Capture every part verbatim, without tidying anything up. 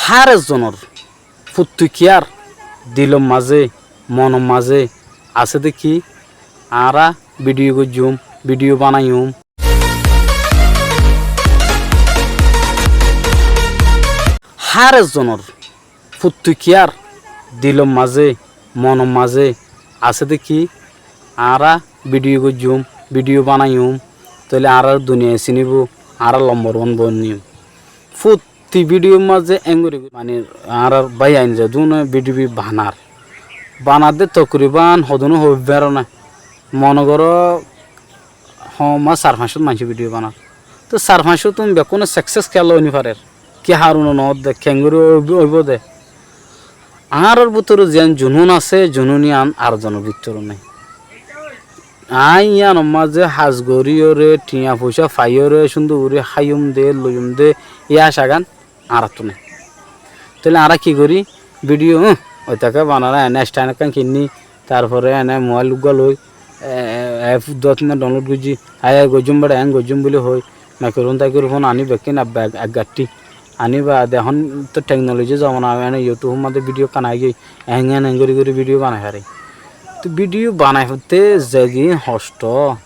Hár ezzonor futtukkiyar dilor mazé, monor mazé asé dé ki, añára bidhiyo goijjum, bidhiyo banaiyum. Hár ezzonor futtukkiyar dilor mazé, monor mazé asé dé ki, añára bidhiyo goijjum, bidhiyo banaiyum, tóile añárar duniyai sinibó, añára lombor wan boiniyum. Fut- Ti bidhiyor mazé engori, mani, añárar báiyain zedún bidhiyo banar, banar dé tokriban hodún hoi faro na. Mone goró, homa sar fañcót maincé bidhiyo banar. Tói sar fañcóttun bekkúne sekses kiyólla ói no farer? Ki harone no ó dé, kengori óibo dé? Añárar bútore ziyán junún asé, junún yían ar zonor bútore nái. Aññí yíanor mazé ham goríyoré, thiañ foicá faiyóre, cúndor gorí háiyum dé, loiyum dé, yá acagán añáráttu nái. Tóile añára ki gorí? Bidhiyo, ún, ói táke banará, ene están ekkán kinní, tarfore ene mobáil uggúa loi, e, e, app dót ne download goijjí, aiyá goijjúm beçá, eén goijjúm buli hoi, maikrofón taikrofón aní bekkín abba ek, ek gattí. Aní baade ehón to teknoloji zomana, ene YouTube or mazé bidhiyo ekkán aigiyói, eén eén gorí gorí bidhiyo banai fari. Tó bidhiyo banai foitté zegin hosto,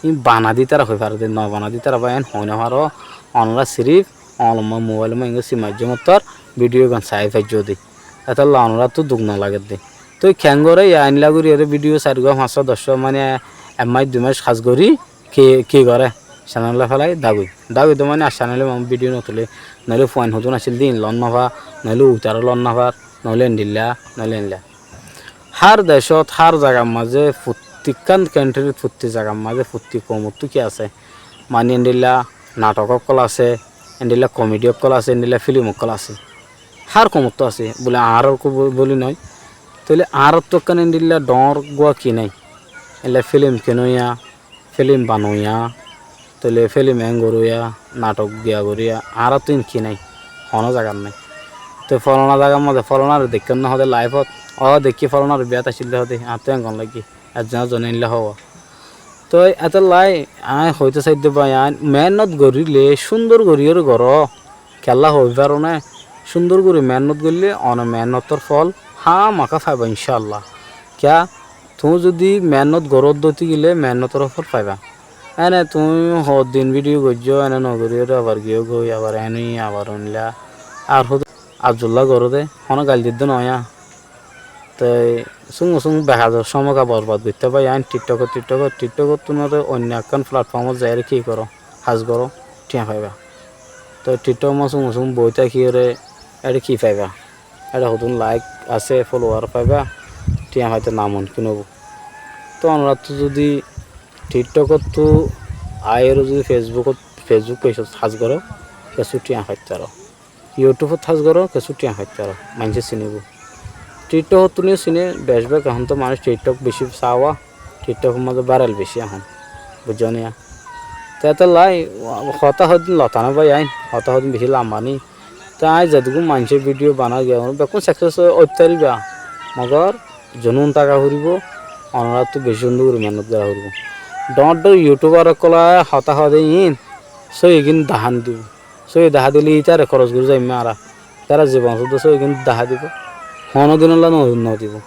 ín banadi tara hoi fare dé, no banadi tara bái eén hoi no faro, onorá sirif onorá mobáilor mazé engori sim maijjó mottor bidhiyo gán sai faijjó dé. Etólla onoráttu duk no lagedde. Tói kengori yá eéndilla gorí ere bidhiyo sairgúa, fañsgúa, doccúa, mani ek mac dui mac ham gorí ki, ki goré? Cenel félai dagói. Dagói dé mani ar cenel ot bidhiyo no tulé. Noóile fuain hodún accíl dé ín lon no fa, noóile uitará lon no far, noóile endilla, noóile endilla. Hár decót, hár zagar mazé, fottí ekkán kentrit, fottí zagar mazé, fottí koumottú ki asé? Mani endilla nathok ókkol asé, endilla komedi ókkol asé, endilla filim ókkol asé. Hár koumottú asé, bóli añáráttu bóli noó. Tóile añáráttu ekkán endilla dhoóñr gúa ki nái? Endilla filim kinoya, filim banoya, tóile filim eén goróya, nathok giya goróya, añáráttu ín ki nái? Honó zagat nái. Te folana zagar mazé folonare deikkó né hoó dé laifot, ó deikkí folonare biyát accíl dé hoó dé, añáttu eén gom laiggé, ezzon ezzone endilla hoó. Toi etólla aññí hoitó saidde bái, aññí meénnot goríle, cúndor goríyoré goró, kiyólla hoi faro né, cúndor gorí meénnot goillé one meénnotor fol hámaká faiba incálla. Kiyá, tuñí zudi meénnot goró dóti gilé meénnotor fol faiba. Ene tuñí hoddin bidhiyo goijjó, ene no goríyoré abar giyó goi, abar ene, abar oinla. Ar hoddin azulla goró dé, honó gail diddé noó yá. Toi súñgu súñgu behazor cómoka borbad goittó bái, aññí TikTokot, TikTokot, TikTokottúnoré oinno ekkán platformot zaiyóre ki goró, ham goró, thiañ faiba. Toi TikTokot súñgu súñgu boói tákiyoré eçé ki faiba? Eçé hodún laik asé, folowar faiba, thiañ faitó namumkin óibo. Toi onoráttu zudi TikTokottú aiyóre zudi Facebookot, Facebook pejot ham goró, kessú thiañ faitó aró. Yutubot ham goró, kessú thiañ faitó aró, maincé sinibó. TikTokottúniyo siné, becbák ehón tó manúic TikTok bicí saá, TikTokor mazé bairal bicí ehón, buijjó niya? Te etólla hotá hoddin lotá no bái aññí, hotá hoddin bicí lamba ni. Te aññí zedún maincé bidhiyo banai giyé, bekkún sekses óit faribá, mogor junún táka foribó, onoráttu bicí cúndor gorí meénnot gorá foribó. Dhoóñr dhoóñr yutubar ókkole hotá hoó dé iín, sóiyi gín dahá no dibó. Sóiyi dahá dilé ítare koros gorí zaiyum añára. Ítara zibon sóddo sóiyi gín dahá dibó. Honódinolla no, no dibó.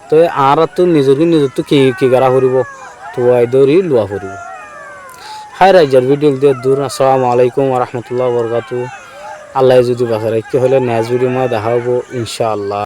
Toi añáráttu nizor gín nizottú ki, ki gorá foribó? Tuwai dóri luwa foribó. Hái raijjor bidhiyo dé dur. Assalamu alaikum wa rahmatullahi wa barakatuhu. Allaye zudi basai raikké hoilé next bidhiyo mazé dahá óibo, incáalla.